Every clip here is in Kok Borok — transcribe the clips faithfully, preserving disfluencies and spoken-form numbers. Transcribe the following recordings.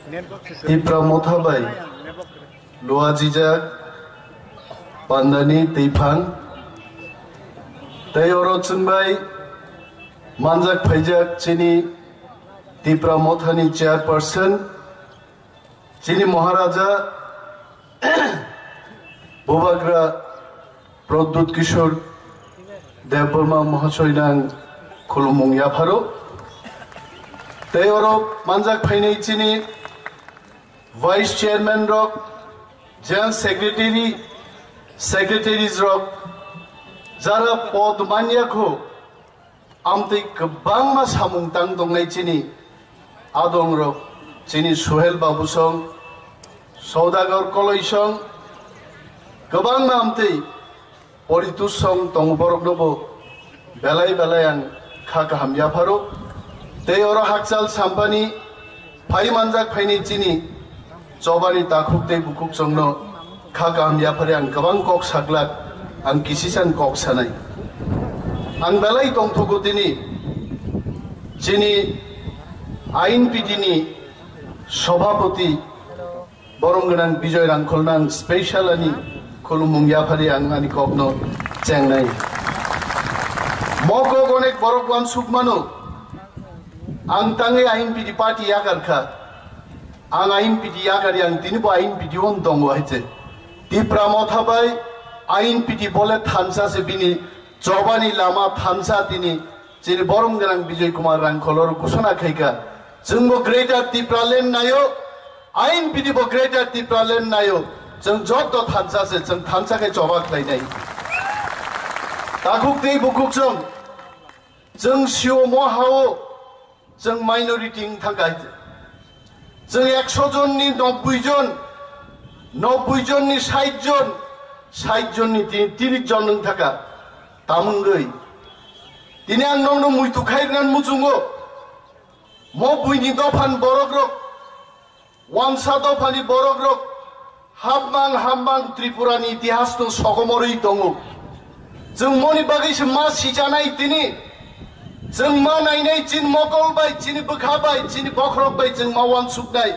Tipra Motha bai luajijak pandani twiphang tei oro chwngbai manjak phaijak chini Tipra Mothani chairperson, chini Maharaja Bubagra Pradyut Kishore Debbarma Mahasoy nang khulumung yapharo. Tei oro manjak phainai chini Vice Chairman rok, General Secretary, Secretaries rok, jara pod manya kho, amtwi kwbangma samung tang tongnai chini adongrok, chini Suhel Babu song, Saudagar Koloi song, kwbangma amtwi Poritu song tongo, borokno bo belai belai ang kha kaham yapharo. Tei oro hakchal sampani phai manjak phaini chini chobani takhuk tei bukhuk chongno kha kaham yaphari ang kwbang kok saglak, ang kisisa ang kok sanai. Ang belai tongthogo tini chini I N P T ni Sobhapoti borom gwnang Bijoy Rangkholno ang special ani khulumung yaphari ang ani kokno chengnai. Mo kok onek borok uansuk mano, ang tangwi I N P T party yakar kha. Ang I N P T yakari ang tini bo I N P T on tongo hai se. Tipra Motha bai I N P T bole thansa se, bini chobani lama thansa tini chini borom gwnang Bijoy Kumar Rangkhol oro ghosona khaikha. Chwngbo Greater Tipraland naio, I N P T bo Greater Tipraland naio. Chwng joto thansa se, chwng thansa khe choba khlainai. Takhuk tei bukhuk chwng, chwng sio mo hao, chwng minority wng thangkha hai se. Chwng ekso jonni nobboi jon, nobboi jonni sait jon, sait jonni tini tiris jon wng thangkha. Tamungwi tini ang nokno muitu khai rwna muchungo. Mo buini dophani borokrok, wansa dophani borokrok, Hapmang hapmang Tripurani itihasno sokomorwi tongo. Chwng moni bagwi se ma sijanai tini. Chwng ma nainai chini mokol bai, chini bwkha bai, chini bokhorok bai chwng ma uansuknai.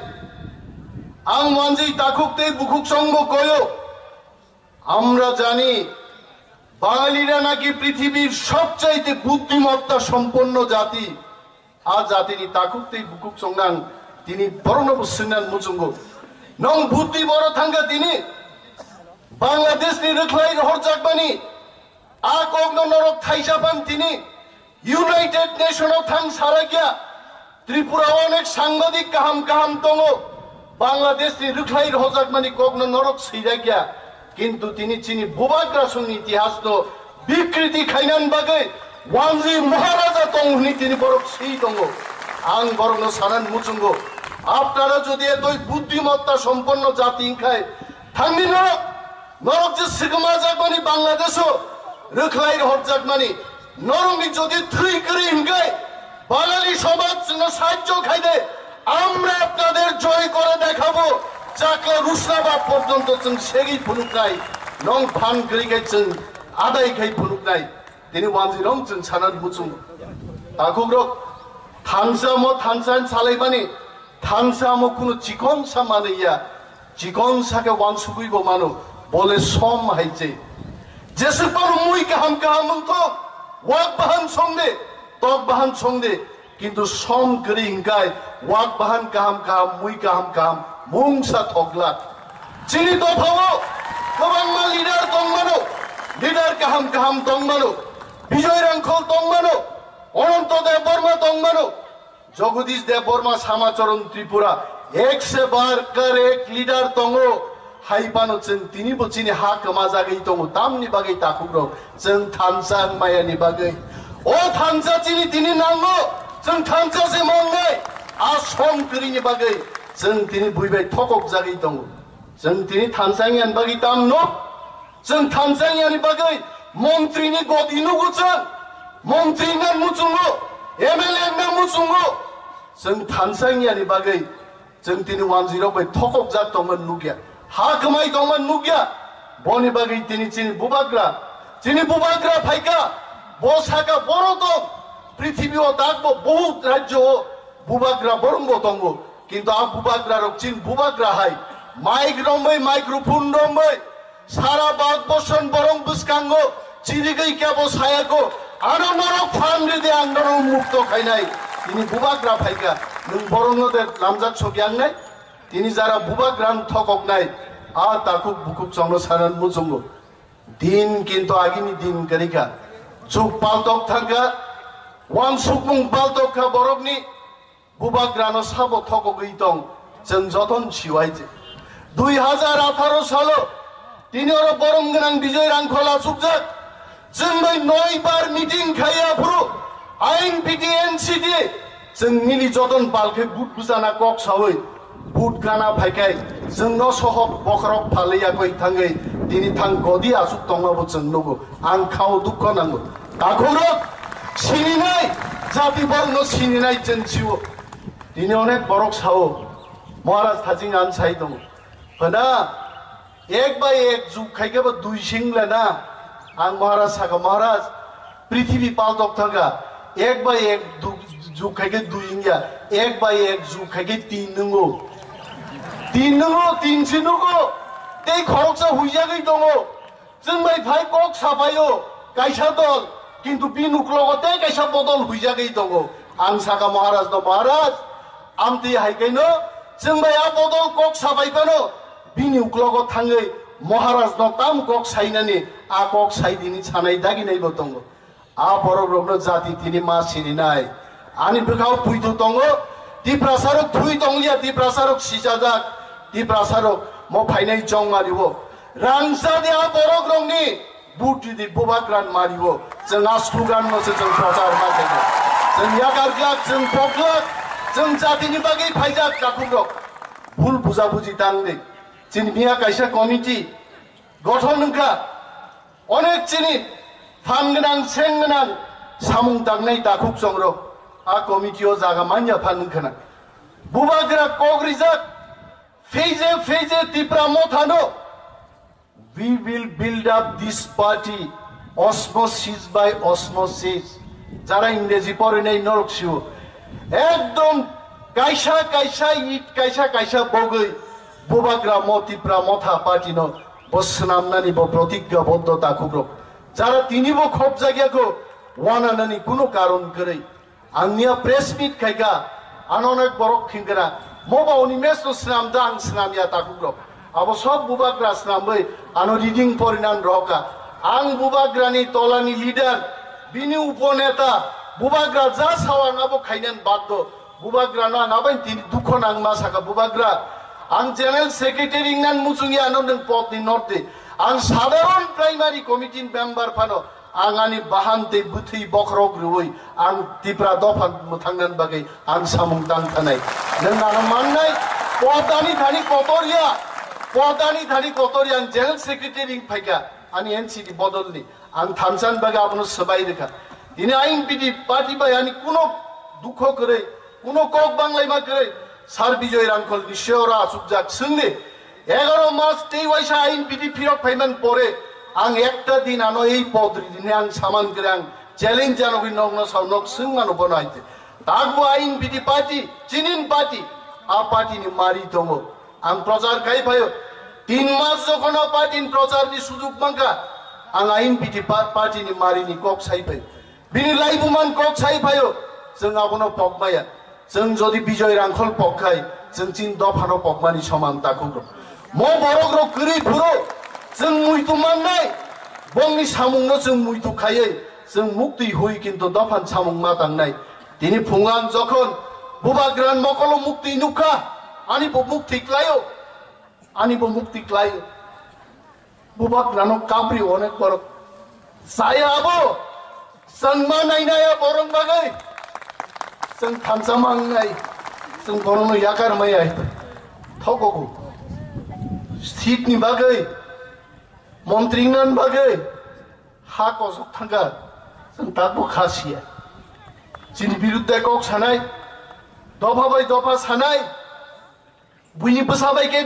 Ang uanjwi takhuk tei bukhuk chongbo koyo. আমরা জানি বাঙালিরা নাকি পৃথিবীর সবচাইতে বুদ্ধিমত্তা সম্পন্ন জাতি. A jatini takhuk tei bukhuk chongnang tini borokno bo swngna muchungo. Nong buddhi boro thangkha tini? Bangladeshni rwkhlai rohorjakmani a kokno norok thaisa phan tini? United Nation o thang sarakya. Tripura o onek sangbadik kaham kaham tongo. Bangladeshni rwkhlai rohorjakmani kokno norok swirakya. Kintu tini chini bubagrasongni itihasno bikriti khainani bagwi wanjwi Maharaja tong hwnwi tini borok swi tongo. Ang borokno sanani muchungo, apnara jodi etoi buddhimotta somponno jati wngkhai, thangni norok, norok je swkma jakmani Bangladesh-o rwkhlai rohorjakmani, norokni jodi thwi kwrwi hwnkhe, Bangali somaj chwngno sahajjo khaide, আমরা আপনাদের জয় করে দেখাবো. Chakla rusna ba porjonto chwng segwi phunuknai, nong phan kwrwi khai chwng adai khai phunuknai. Tini wanjwi nong chwng sana muchung. Takhukrok, thansa mo thansa salaimani, thansa mo kunu chikon sa manwi ya. Chikon sakhe wansugwi bo mano, bole som hai se. Jesuk pano mui kaham kaham wngthok, wak bahan songde, tok bahan songde, kintu som kwrwi hwnkhe wak bahan kaham kaham, mui kaham kaham mungsa thokla. Chini dophao kwbangma leader tongmano, leader kaham kaham tongmano, Bijoy Rangkhol tongmano, Ananto Debbarma tongmano, Jagadish Debbarma, Samacharan Tripura, ek se bar kar ek leader tongo, hai phano chwng tini bo chini ha kwmajagwi tongo, tamni bagwi takhukrok, chwng thansa wngmayani bagwi. O thansa chini tini nango, chwng thansa se mangnai, a som kwrwini bagwi chwng tini buibai thokokjagwi tongo. Chwng tini thansa wngya ni bagwi tam nuk? Chwng thansa wngya ni bagwi montri ni godi nugo chwng? Montri wngna muchungo, M L A wngna muchungo. Chwng thansa wngya ni bagwi chwng tini wanjwi rok bai thokokjak tongma nukya, ha kwmai tongma nukya. Boni bagwi tini chini bubagra, chini bubagra phaikha, bo saka boro tong, prithibi o dakbo bohut rajyo o bubagra borok bo tongo. Kintu a bubagra rok chin bubagra hai, mic romwi, microphone romwi, sara bak boson borong bwskango chirigwi kebo sayako, ano norok phan ridi ang norok mukto khainai. Tini bubagra phaika, nwng borokno de lamjak sokyangnai? Tini jara bubagra ang thokoknai, a takhuk bukhuk chongno sanan muchungo. Din kintu agini din kwrwikha, jug paltok thangkha, wansukmung paltok kha borokni. Bubagrano sabo thokogwi tong, chwng joton siwai je. Dui hazar atharo salo tini oro borom gwnang Bijoy Rangkhol achukjak. Chwng bai noi bar meeting khai aphuru I N P T N C D chwng nili joton pal khe but bwchana kok sawi but gana phaikai chwngno sohok bokhorok phalwi yakoi thangwi tini thang godi achuk tongmabo chwng nugo. Ang khao dukho nango. Takhukrok sininai, jati borokno sininai chwng sio. Tini onek borok sao, Maharaj thajing ang sai tongo. Phana ek bai ek jug khaikhe bo dui sing le na. Ang Maharaj saka, Maharaj, prithibi paltok thangkha. Ek bai ek du-, jug khaikhe dui wngya. Ek bai ek jug khaikhe tin nungo. Tin nungo, tin si nungo. Tei khoroksa huijagwi tongo. Chwng bai phai kok sapaio kaisa dol, kintu bini uklogo tei kaisa bodol huijagwi tongo. Ang saka Maharaj no, Maharaj, amtwi hai kaino chwng bai a bodol kok sapai phano bini uklogo thangwi Maharaj no tam kok sainani a kok sai dini sanai daginai bo tongo. A borok rokno jati tini ma sininai. Ani bwkhao puitu tongo, Tiprasa rok thui tonglia, Tiprasa rok sijajak, Tiprasa rok mo phainai jongmari o. Rangchak ya borok rokni buti di bubagra mari o. Chwng a slogan no se chwng prochar ma khainai. Chwng yakar glak, chwng pok glak, chwng jatini bagwi phaijak takhuk rok. Bhul buja buji tang di. Chini miya kaisa committee gothon wngkha. Onek chini phan gwnang, seng gwnang, samung tangnai takhuk chongrok a committee o jaga manya phan wngkha na. Bubagra kok rijak, phase phase Tipra Motha no. We will build up this party osmosis by osmosis. Jara Ingreji porinai norok sio. Ekdom kaisa kaisa it kaisa kaisa bogwi Bubagra mo Tipra Motha party no bo swnamnani bo protigya boddo takhukrok. Jara tini bo khopjagya kho wananani kuno karon kwrwi. Ang niya press meet khaika, ano onek borok khingkra, mo ba uni match no swnam da ang swnam ya takhuk rok. Abo sob bubagra swnamwi ano reading porinan roka. Ang bubagrani tolani leader, bini uponeta, bubagra ja sao ang abo khainan baddo. Bubagrano ang abai tini dukho nang ma saka bubagra. Ang general secretary ingnan muchungya ano nwng pod ni norte. Ang sadharon primary committee member phano ang ani bahan tei bwthwi bokhorok rwui ang Tipra dopha mwthangnan bagwi ang samung tang thanai. Nwng ano mannai podani thani kotorya, podani thani kotorya ang general secretary wng phaikha ani N C D bodolni. Ang thansan bagwi abono swbai rwkha. Tini I N P T party bai ani kuno dukho kwrwi, kuno kok banglaima kwrwi, Sir Bijoy Rangkhol ni siyora asukjak swngdi. Egaro mas tei waisa I N P T phirok phaiman pore ang ekta din ano ei pod ridini ang saman kwrwi ang challenge janogwi nokno sao nok swngmano bono aite. Takbo I N P T party, chinin party, a party ni mari tongo. Ang prochar khai phaio. Tin mas jokhon a party ni prochar ni sujuk mankha, ang I N P T pa-, party ni mari ni kok sai phaio. Bini laibuman kok sai phaio. Chwng abono pok maya. Chwng jodi Bijoy Rangkhol pok khai, chwng chin dophano pokmani soman takhuk rok. Mo borok rok kwrwi phuru chwng muitu mannai. Bongni samungno chwng muitu khaiwi chwng muktwi hui kintu dophan samung ma tangnai. Tini phungo ang jokhon bubagrani mokolo mukti nukha, ani bo mukti klaio, ani bo mukti klaio. Bubagrano kapri onek borok. Saya abo, chwng ma nainaya borok bagwi. Chwng thansa ma wngnai, chwng borokno yakar maya. Thokogo. Seat ni bagwi, montri wngna bagwi, ha kosok thangkha, chwng takbo kha siya. Chini birudde kok sanai, dopha bai dopha sanai, buini bwsa bai khe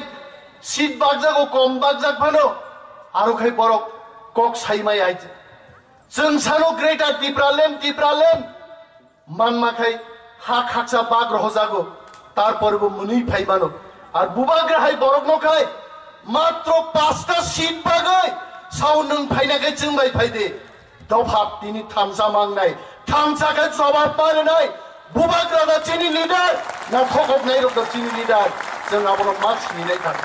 seat bakjago, kom bakjak phano, aro khai borok kok sai mai hai. Chwng sano Greater Tipraland, Tipraland, manma khai ha khaksa bak rohojago. Tarpore bo mwnwi phai mano. Ar bubagra hai borok no khai matro pasta seat bagwi sao nwng phaina khe chwng bai phai de. Dopha tini thansa mangnai, thansa khe jobab manai. Bubagra da chini leader, na thokok nai rok da chini leader. Chwng abono ma sini nai thang.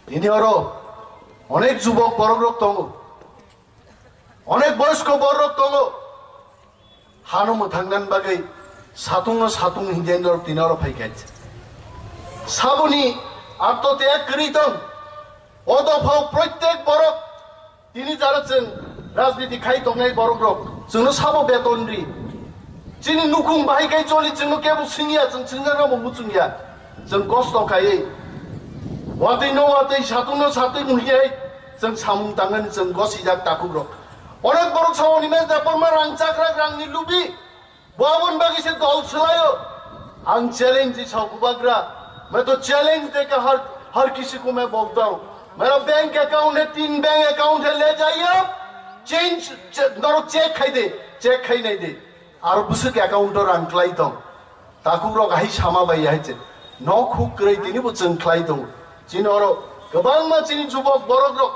Tini oro onek jubok borok rok tongo. Onek boyosko borok tongo. Hano mwthangnan bagwi satungno satung hingke norok tini oro phai kha. Saboni atto te kwrwi tong. O dophao proitek borok tini jara chwng rajniti khai tongnai borok rok chwngno sabo beton ri. Chini nukhung bahai khai choli chwngno kebo swngya, chwng swngjakno bo muchungya. Chwng kosto khaiwi watwi no watwi, satungno satwi muhiai chwng samung tangnani chwng gosijak takhuk rok. Onek borok sao ni mes da porma rang chakrak rangni lubi. Bo aboni bagwi se dol swlaio. Ang challenge di sao bubagra. Main to challenge dekha har, har kisi ko main bolta hu. Mera bank account hai, teen bank account hai, le jaiye. Change, che-, norok check khai de, check khai nai de. Aro bwswk account o rang klai tong. Takhuk rok hai sama bai hai che. Nok huk kwrwi tini bo chwng klai tong. Chini oro kwbangma chini jubok borok rok.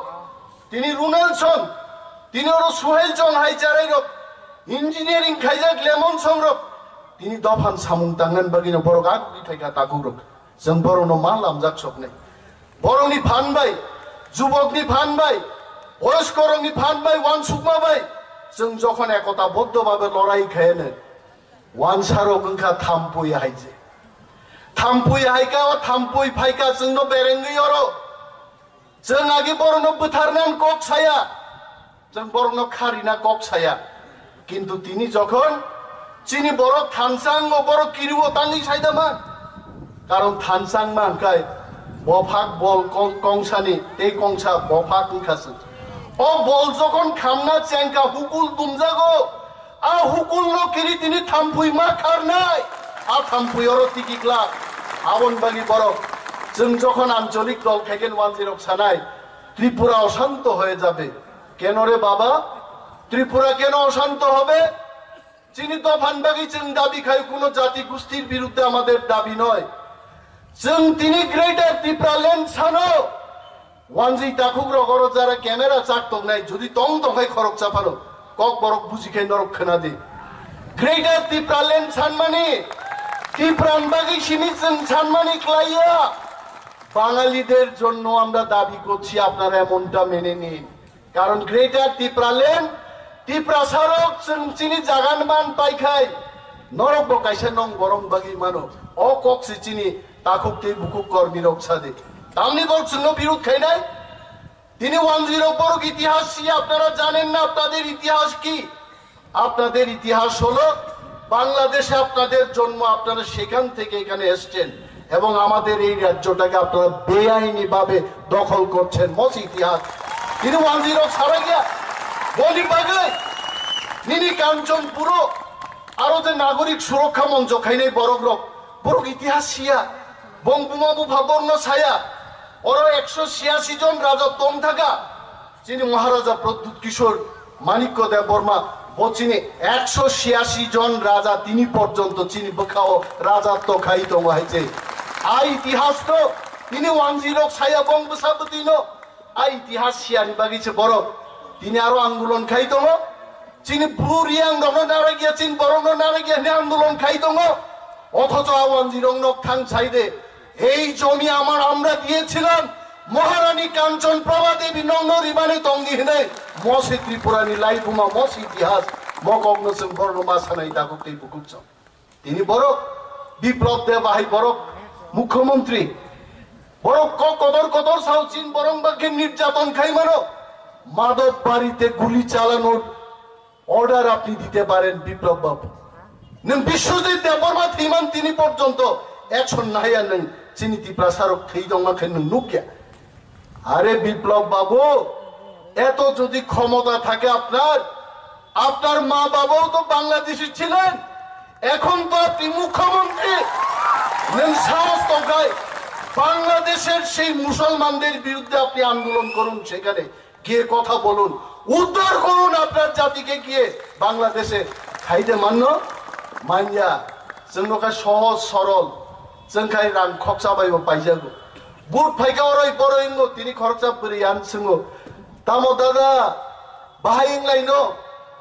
Tini Runal song, tini oro Suhail song hai charai rok. Engineering khaijak lemon song rok. Tini dophan samung tangnan bagino borok agwi phaikha takhuk rok. Chwng borokno ma lamjak soknai. Borokni phan bai, jubokni phan bai, boyoskorokni phan bai, wansukma bai, chwng jokhon ekota boddo babe lorai khaiyane, wansarok wngkha thampui hai je. Thampui hai ka, o thampui phai ka chwngno berengwi oro. Chwng agi borokno bwtharnan kok saya. Chwng borokno kharina kok saya. Kintu tini jokhon chini borok thansa wngo, borok kiriwo tangwi saidama. Karon thansa wngma hwnkhe bophak bol kong-, kongsani tei kongsa bophak wngkha se. O bol jokhon khamna chengkha hukul dumjago, a hukulno kiri tini thampui ma kharnai. A thampui oro tiki glak. Aboni bagwi borok chwng jokhon ancholik dol thaigen wanjwi rok sanai, Tripura oshanto hoye jabe. Keno re baba? Tripura keno oshanto hobe? Chini dophan bagwi chwng dabi khai, kuno jati gustir birudde amader dabi noy. Chwng tini Greater Tipraland sano. Wanjwi takhuk rok oro jara camera chak tongnai, jodi tong tong khai khorok chaphano. Kok borok buji khai norok khna di. Greater Tipraland sanmani, Tipran bagwi simi chwng sanmani klaiya. বাঙালিদের জন্য আমরা দাবি করছি, আপনারা এমনটা মেনে নিন। কারণ গ্রেটার টিপ্রাল্যান্ড, টিপ্রাসারক chwng chini jagan man paikhai, norok bo kaisa nong borong bagwi mano. O kok se chini takhuk tei bukhuk kormi rok sadi. Tamni borok chwngno birud khainai? Tini wanjwirok borok ইতিহাস siya, আপনারা জানেন না আপনাদের ইতিহাস কি? আপনাদের ইতিহাস হলো বাংলাদেশে আপনাদের জন্ম, আপনারা সেখান থেকে এখানে এসছেন এবং আমাদের এই রাজ্যটাকে আপনারা বেআইনি ভাবে দখল করছেন। Mosi ইতিহাস. Tini wanjwirok saragia boni bagwi nini Kanchanpuro aro je নাগরিক সুরক্ষা মঞ্চ khainai borok rok, borok ইতিহাস siya, bong buma bupha borno saya, oro একশো ছিয়াশি জন রাজা tong thaka. Chini Maharaja Pradyut Kishore Manikya Debbarma, bo chini একশো ছিয়াশি জন raja tini porjonto chini bwkhao rajatw khai tongo hai se. A itihas no tini wanjwirok saya bong bwsa bwtwi no. A itihas siyani bagwi se borok tini aro andolon khai tongo. Chini bru riyang rokno narwkya, chini borokno narwkya hwnwi andolon khai tongo. Othocho a wanjwirok nok thang sai de, এই জমি আমার, আমরা দিয়েছিলাম, মহারানী কাঞ্চন প্রভা দেবী নগ্ন রিমানে তঙ্গি হিনে, মসে ত্রিপুরানি লাইফুমা মসে ইতিহাস, মকগ্ন সিং বর্ণ মাসানাই দাগুক তেই বুকুকচং. Tini borok, Biplab Deb bahai borok, মুখ্যমন্ত্রী, borok kok kotor kotor sao chin borong bakhe নির্যাতন খাই মানো, মাধব বাড়িতে গুলি চালানোর অর্ডার আপনি দিতে পারেন বিপ্লব বাবু। Nwng Biswajit Debbarma thwiman tini porjonto একশো naya nwng chini Tiprasarok thwi tongma khe nwng nukya. আরে বিপ্লব বাবু, এত যদি ক্ষমতা থাকে আপনার, আপনার মা বাবাও তো বাংলাদেশি ছিলেন, এখন তো আপনি মুখ্যমন্ত্রী। Nwng সাহস tongkhai বাংলাদেশের সেই মুসলমানদের বিরুদ্ধে আপনি আন্দোলন করুন, সেখানে গিয়ে কথা বলুন, উদ্ধার করুন আপনার জাতিকে গিয়ে বাংলাদেশে। খাইতে মান্য মাইয়া Chwng no khe sohoj sorol, chwng khai rang khoksa bai bo paijago. But phaikha oroi poroi wngo, tini khoroksa bwrwi yan swngo, "Tamo dada, bahai wnglaino?"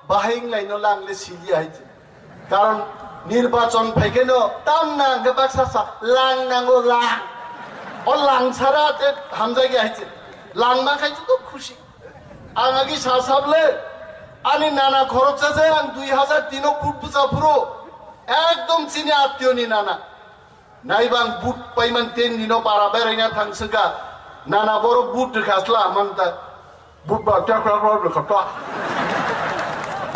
"Bahai wnglaino lang le siliya," hai se. Karon nirbachon phaikheno tam nang khe baksa sa, "Lang nango, lang." O lang sara te hamjagya hai se. Lang ma khai to khusi. Ang agi sa sable, ani nana khoroksa se ang dui hazar tino but bwsa phuru, ekdom chini attiyo ni nana. Naibang but paiman ten dino para beraina thang swngkha, nana borok but rwkha sla manta. But ba tek tek tek rwkha to.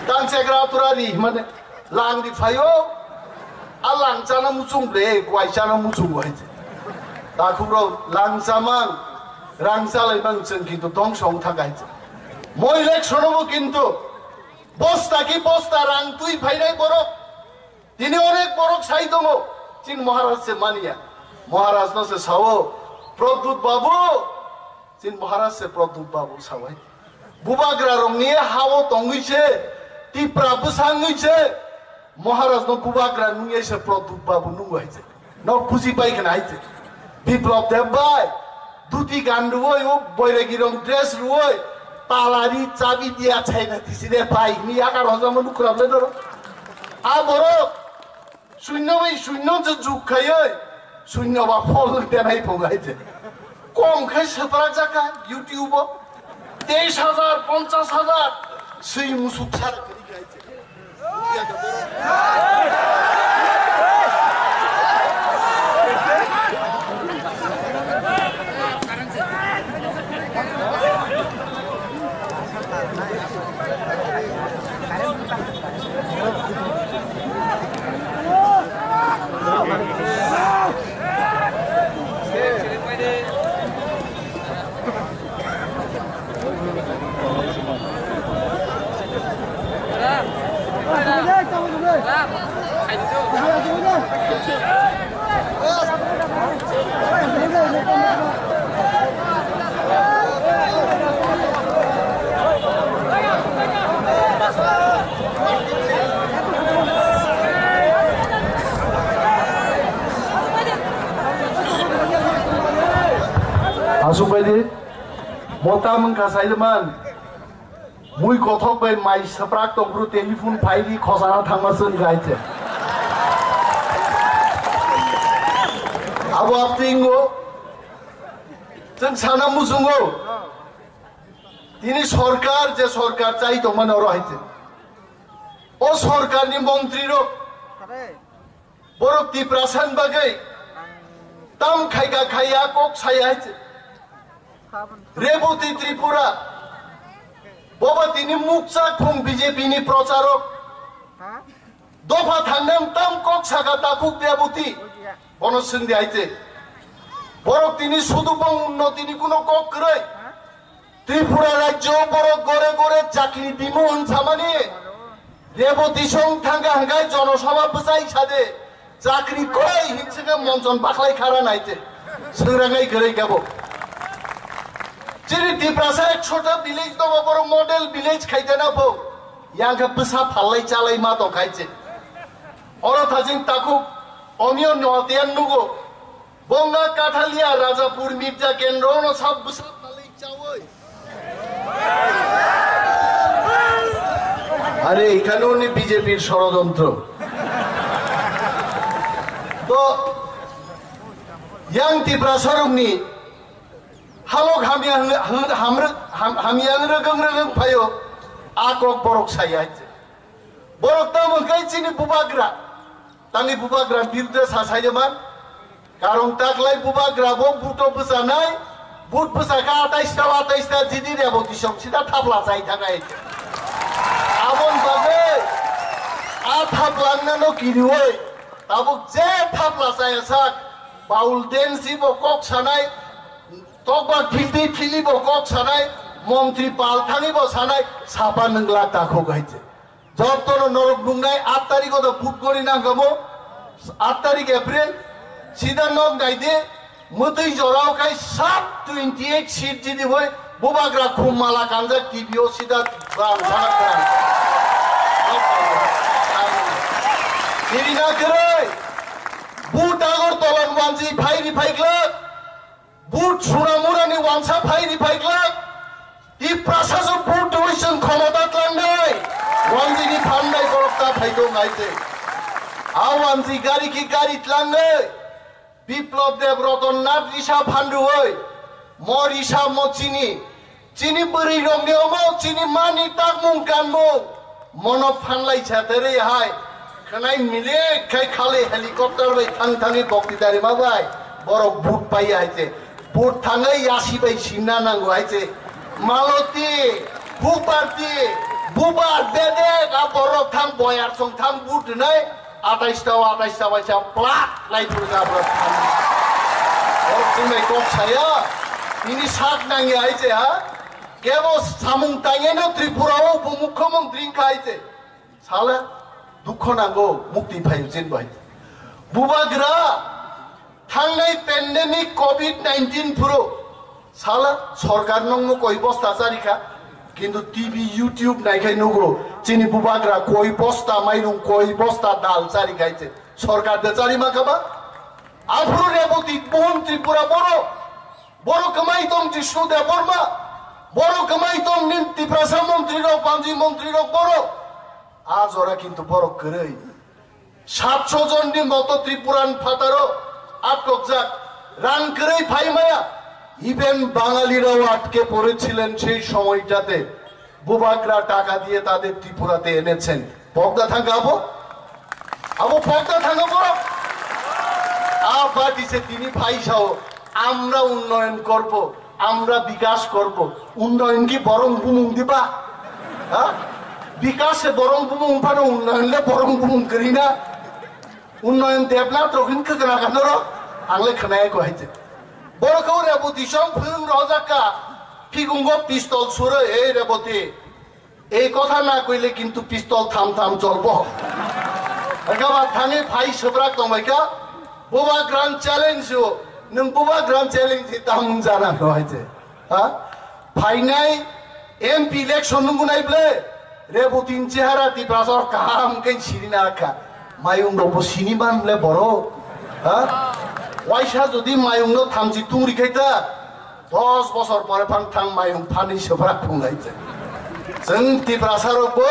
Tang sekra tura ri mane lang di phaio. A lang chana muchung ble, kwai chana muchung hai se. Takhuk rok lang chamang, rang chalai bang chwng kintu dongso wng thang hai se. Moi election bo kintu bosta ki bosta rang twi phainai borok. Tini onek borok sai tongo, chini Maharaj se mania. Maharaj no se sao, "Pradyut Babu," chini Maharaj se Pradyut Babu sawai. Bubagra rokni hao tongwi se, Tipra bwsa wngwi se, Maharaj no Bubagra nungya se Pradyut Babu nungwi hai se. No buji pai khna hai se. Biplab Deb bai, duti gan rwoi, o boiragi rong dress rwoi, talari chabi dia chaina tisi de pai, ni yakar hojama nukrab le doro. A borok, sunno bai sunno je juk khaioi, sunno ba phol denai phungai je. Kom khai seprak jaka YouTube o, teis hajar, ponchas hajar, sui musuk sar kari khai je. Aswk bai di, bo ta mung ka sai man. Mui kothok bai mai saprak tongphuru telephone phai di khosana thangma chwng gai che. Abo aptingo chwng sana muchungo. Tini sorkar je sorkar chai tongmani oro hai che. O sorkarni montri rok borok Tiprasa ni bagwi tam khaika khaiya kok saya hai se. Reboti Tripura boba tini mukcha khum B J P ni procharok. Dopha thangnang tam kok saka takhuk Reboti. Bono swngdi hai se. Borok tini sudu bong unnoti ni kuno kok kwrwi. Tripura rajyo borok gore gore chakri dimu hwn samani Reboti song thangka hwnkhe jonosabha bwchai sade chakri kwrwi hinsike monchon bakhlai khara naite swngrangai kwrwi kebo. Chini Tiprasa ekshota village tongo, borok model village khaitena pho yangkha bwsa phallai chalai ma tong khai che. Oro thajing takhuk Omio Notian nugo. Bonga Kathalia Rajapur Mirja Kendro no sab bwsa phalwi chawi. আরে এখানেও নি বিজেপির ষড়যন্ত্র। তো ইয়াং ত্রিপুরা সরমনি হালক হামিয়া হামরক হামিয়া রগং রগং ফায়ো আ কক বরক সাইয়া। Borok tamo khe chini bubagra. Tangni bubagra birde sa saiman. Karon taklai bubagra bo buto bwchanai, but bwchakha atais ta, atais ta jidi Reboti song sida thapla chai thanai. Abon bagwi a thapla nano kiriwi. Tabuk je thapla chaya sak, Baul Densi bo kok sanai, Tokba Phildi Phili bo kok sanai, Montri Pal Thani bo sanai, sapa nungla takhuk hai je. Jottono norok nungnai aat tarikh o da vote gori nangkha bo, aat tarikh April, sida nok nai de, mwtwi jorao khai sab twenty eight seat jidi boi, bubagra khum mala kanjak T V o sida bang sanak bang. Siri na kwrwi, But Agartala ni wanji phai ri phai glak. But Sonamura ni wansa phai ri phai glak. Tiprasa so but wi chwng khomota tlangnai. Wanji ni phandai borok ta phai tong hai se. A wanji gari ki gari tlangnai. Biplab Deb Ratan Nath risa phanduoi, mo risa mo chini, chini bwrwi rokni omo chini mani takmung kanmung, mono phanlai chaterei hai, khnai milik khai khali helicopter bai thang thangwi bokti dari ma bai, borok but pai hai se, but thangai yasi bai sinna nango hai se, Maloti, Huparti, Bubar, Bedek, a borok thang boyar song thang but nai, Atais ta, atais ta waisa plak lai phuru ka bro. O chumai kok saya, ini sak nangi aise ha. Kebo samung tangeno Tripura o bu mukhyamantri wngkha aise. Sala dukho nango mukti phayu chin bai. Bubagra thangnai pandemic covid nineteen phuru Sala sorkar nongno koi bosta charikha, kintu T V, YouTube naikhai nugo, chini bubagra koi bosta mairung, koi bosta dal charikhai se. Sorkar de chari mankha ba? Aphuru Reboti Mohon Tripura boro, boro kwmai tong Jishnu Debbarma, boro kwmai tong nin Tiprasa montri rok, Banji montri rok boro. A jora kintu borok kwrwi. Satso jonni moto Tripuran phataro atkokjak, rang kwrwi phaimaya. Even বাঙালিরাও আটকে পড়েছিলেন সেই সময়টাতে। বুবাকরা টাকা দিয়ে তাদের ত্রিপুরাতে এনেছেন। Pokda thangka abo? Abo pokda thangka borok? A party se tini phaisao, আমরা উন্নয়ন করব। Amra bikas korbo. Unnoyon ki borong bumung diba? Ha? Bikas se borong bumung phano unnoyon le borong bumung kwrwi na? Unnoyon Debnath rok hin khwkna kano ro? Ang le khwnaya ko hai je. Borok khe Reboti song phwrwng rojak ka. Phigungo pistol suro, ei Reboti. এই কথা না কইলে কিন্তু পিস্তল থাম থাম চলবো। একেবারে থানি ভাই সুব্রাক তমাইকা, বুবা গ্রান্ড চ্যালেঞ্জ ও, নং বুবা গ্রান্ড চ্যালেঞ্জ ই তাম জানা নয় যে, হ্যাঁ? ফাইনাই এমপি ইলেকশন নুঙ্গু নাইবলে, রেবুতিন চেহারা টিপ্রাসর কাম কেন সিরি না রাখা। মায়ুং রবো সিনিমান লে বড়, হ্যাঁ? ওয়াইসা যদি মায়ুং নো থামজি তুংরি খাইতা, Dos bosor pore phang thang mayung phani sobrak phunglai je. Chwng Tiprasa rokbo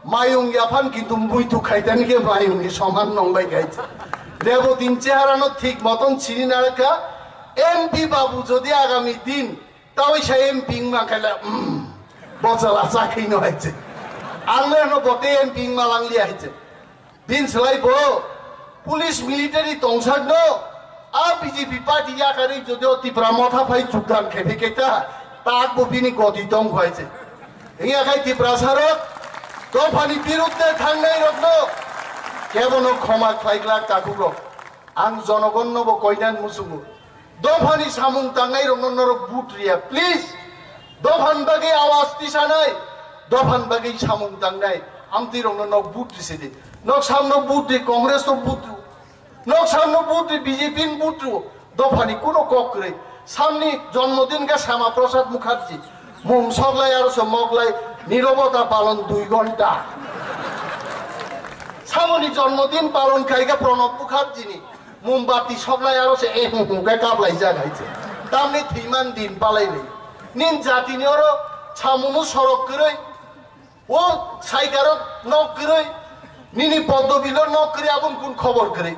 mayung yaphan kintu muitu khaitani khe mayung ni soman nongbai khai je. Reboti ni chehara no thik moton chini narwkha. M P babu jodi agami din tawi sa M P wngma khaila, mm, bochala chakhi no hai je. Ang no bote M P wngma lang liya hai je. Bini slai bo police military tongsak no a B J P party yakarwi jodi o Tipra Motha phai jukdan khe phi khe ta tak bo bini goti tong khwai se. Wngya khai Tiprasa rok dophani birudde thangnai rok no kebo no khoma khlai glak takhuk rok. Ang jonogon no bo koinan muchungo. Dophani samung tangnai rokno norok vote riya, please. Dophani bagwi awas tisanai, dophani bagwi samung tangnai, amtwi rokno nok vote risidi. Nok samno vote di, Congress no vote di. Nok samno vote di, B J P ni vote di. Dophani kuno kok kwrwi. Samni jonmodin khe Sama Prasad Mukherjee. Mum soklai aro se moklai nirobota palon dui ghonta. Samoni jonmodin palon khaikha Pranab Mukherjee ni. Mombati soklai aro se eh hum hum khe kaplai jak hai se. Tamni thwiman din palai lai. Nin jatini oro samungno sorok kwrwi, o saikaro nok kwrwi, nini podobilo nok kwrwi aboni kun khobor kwrwi.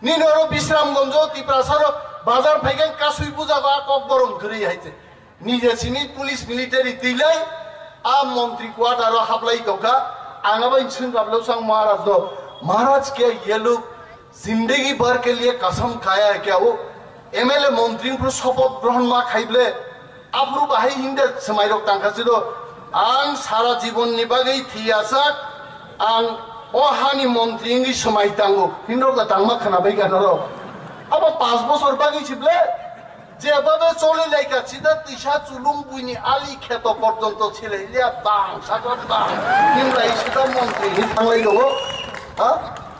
Nini oro Bisramgonjo Tiprasaro bazar phaikhe kasui puja ba kok borom kwrwi hai se. Nije sini police military twi lai a montri quarter o hablai tongkha. Ang abai swng gablao sang Maharaj no, Maharaj ke ye log zindagi bhar ke liye kasam khaya hai kya? Wo M L A montri phuru sopoth grohon ma khai ble, aphuru bahai hinde swmai rok tangkha si do, ang sara jibon ni bagwi thiya sak, ang o hani montri wngwi swmai tango, hinrok da tangma khwna bai gana rok. Abo panch bosor bagwi si ble, Jebabe choli laikha, sida tisa chulum buini ali kheto porjonto silai liya bang, sakra bang. Himlai sida montri hin thanglai dongo. Ha?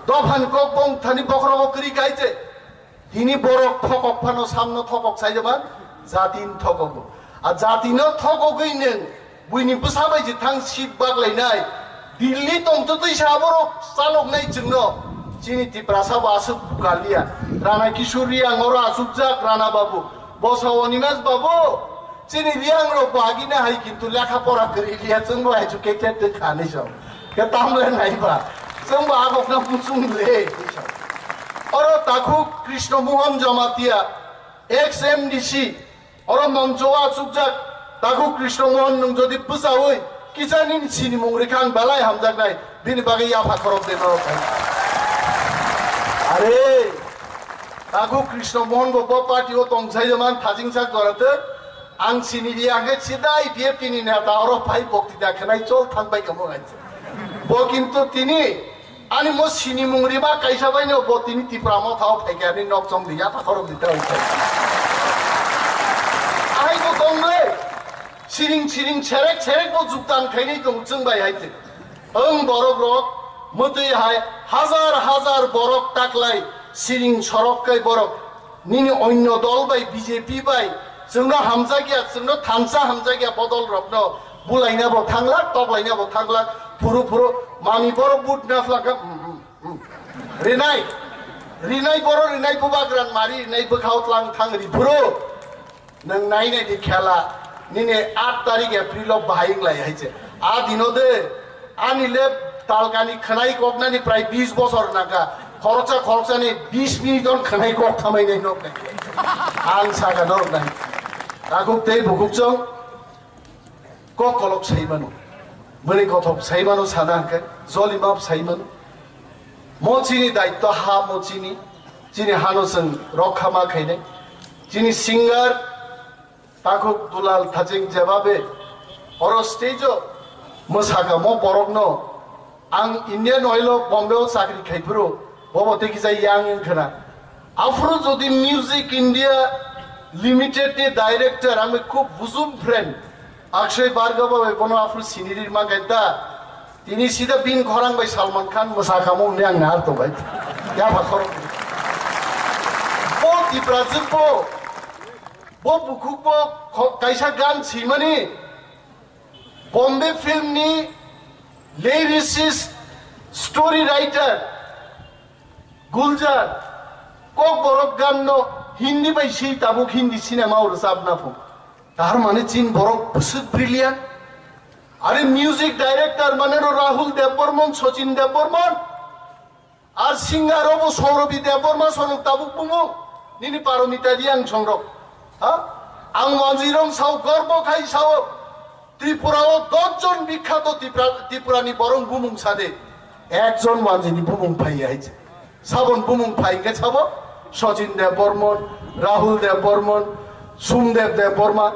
Dophan kok bong thani bokhrogo kwrwi kaiche. Hini borok thokok phano samno thokok saijaman, jatin thokogo. A jatino thokogwi nwng buini bwsa bai je thang seat baklainai. Delhi tongtwtwi sa borok chaloknai chwngno. Chini Tiprasa bo aswk bukaliya. Rana Kishore Reang oro achukjak Rana Babu. Bosa Animesh Babu. Chini Reang rok bo agina hai kintu lekha pora kwrwi liya, chwng bo educated de khani so. Ke tamle nai ba. Chwng bo agok na muchung le. Oro Takhuk Krishna Mohan Jamatia, ex M D C, oro moncho o achukjak, Takhuk Krishna Mohan nwng jodi bwchaui kisa nini sinimung rikha ang belai hamjaknai, bini bagwi yapha khorok de norok hai. Are, Takhuk Krishna Mohan bo bo party o tong sai man thajing sak jora te, ang sini di ang ke sida I P F T ni neta oro phai bokti da khnai chol thang bai kamo hai. Bo kintu tini Ani mo sinimung rima kaisa bai no bo tini Tipra Motha o phaikha ani nok chom di yapha khorok di ta utai. Ahai bo tong le. Siring siring serek serek bo juktan khainai tong chwng bai hai te. Ang borok rok mutui hai hazar hazar borok taklai siring sorok kai borok. Nini onyo dol bai, B J P bai, chwngno hamjakya, chwngno thansa hamjakya bodol rokno bulaina bo thanglak, toklaina bo thanglak, phuru phuru mami borok but na phlaka, hmm, hmm, hmm. Rinai, rinai borok rinai bubagran mari rinai bwkhao tlang thang ri phuru. Nwng nai nai di khela, nini aat tarik April o bahai wng lai hai se. A dino de, Ani le talkani khwnai koknani prai bis bosor nangkha. Khoroksa khoroksani bis minute on khwnai kok thamai nai nok nai. Ang saka norok nai. Takhuk tei bukhuk chong kok kolok sai mano. Bwrwi kothok sai mano sana hwnkhe joli map sai mano. Mo chini daitto ha mo chini. Chini hano chwng rokha ma khainai. Chini singer Takhuk Dulal Thaching jebabe oro stage o mwsakamo borokno ang Indian Oil o Bombay o chakri khaiphuru bobo tei kisa yang wngkhana. Aphuru jodi Music India Limited ni director ang bai khub bujum friend Akshay Bhargava bai bono aphuru siniri ma gaita. Tini sida bin khorang bai Salman Khan mwsakamo hwnwi ang nahar tongbai. Yapha khorang. Bo Tipra jwk bo Bo bukhuk bo kho-, kaisa gan simani Bombay film ni lyricist, story writer, Gulzar, kok borok gan no Hindi bai si tabuk Hindi cinema o rwchap na pho. Tar mane chin borok bwswk brilliant. Are music director mane ro Rahul Debbarman, Sachin Debbarman. Ar singer obo Saurabi Debbarma sonok tabuk bumung, nini Paramita Reang songrok. Ha? Ang wanjirong sao, gorbo khai sao, Tripura o dos jon bikhato Tripura, Tripura ni borong bumung sade. Ekjon wanjini bumung phai hai je. Sabon bumung phai ke sabo, Sachin Debbarman, Rahul Debbarman, Sumdev Debbarma,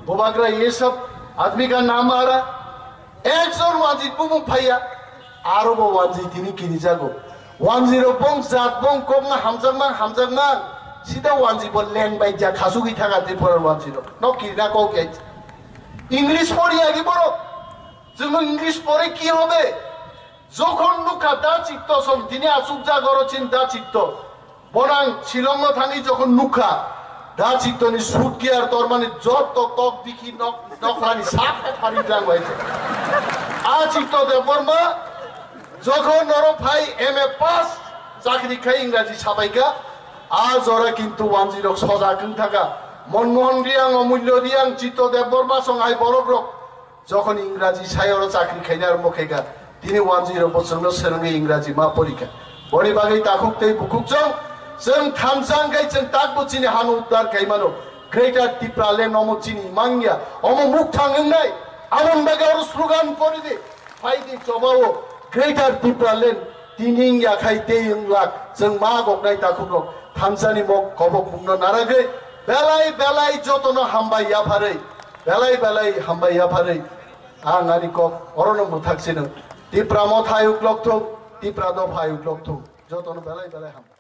Bubagra ye sab admi ka naam aa raha. Ekjon wanji bumung phaiya, aro bo wanji tini kini jago. Wanji rok bong jat bong kok na hamjakma hamjakma, sida wanji bo leng bai ja khasugwi thaka Tripura wanji rok. No kiri na kok ya. English pori agi borok. Chwng English pore ki hobe? Jokhon nukha da chikto som tini achuk jagoro chin da chikto. Bonang Shillong no thangwi jokhon nukha, da chiktoni suit gear tormani jotto tok bikhi nok, nokrani sak phari jang bai. A chikto Debbarma jokhon noro phai M A pass chakri khai Ingraji sabaika, a jora kintu wanjirok soja kung thaka. Monmohan Riyang, Omulyo Riyang, Chitto Debbarma song hai borok rok. Jokhon Ingraji sayoro chakri khaina arombo khaikha, tini wanjwi rok bo chwngno swrwngwi Ingraji ma porikha. Boni bagwi takhuk tei bukhuk chwng, chwng thansa wngkhai chwng takbo chini hano uddar khaimano. Greater Tipraland omo chini mangya, omo mukthang wngnai. Aboni bagwi oro slogan pori di, phai di chobao Greater Tipraland tini wngya khai tei wnglak chwng ma goknai takhuk rok thansani mok kobok mungno naragwi belai belai jotono hambai yapharwi. Belai belai hambai yapharwi ang ani kok orono mwthak sino. Tipra Motha ayuk lokthung, Tipra Dopha ayuk lokthung. Jotono belai belai hambai.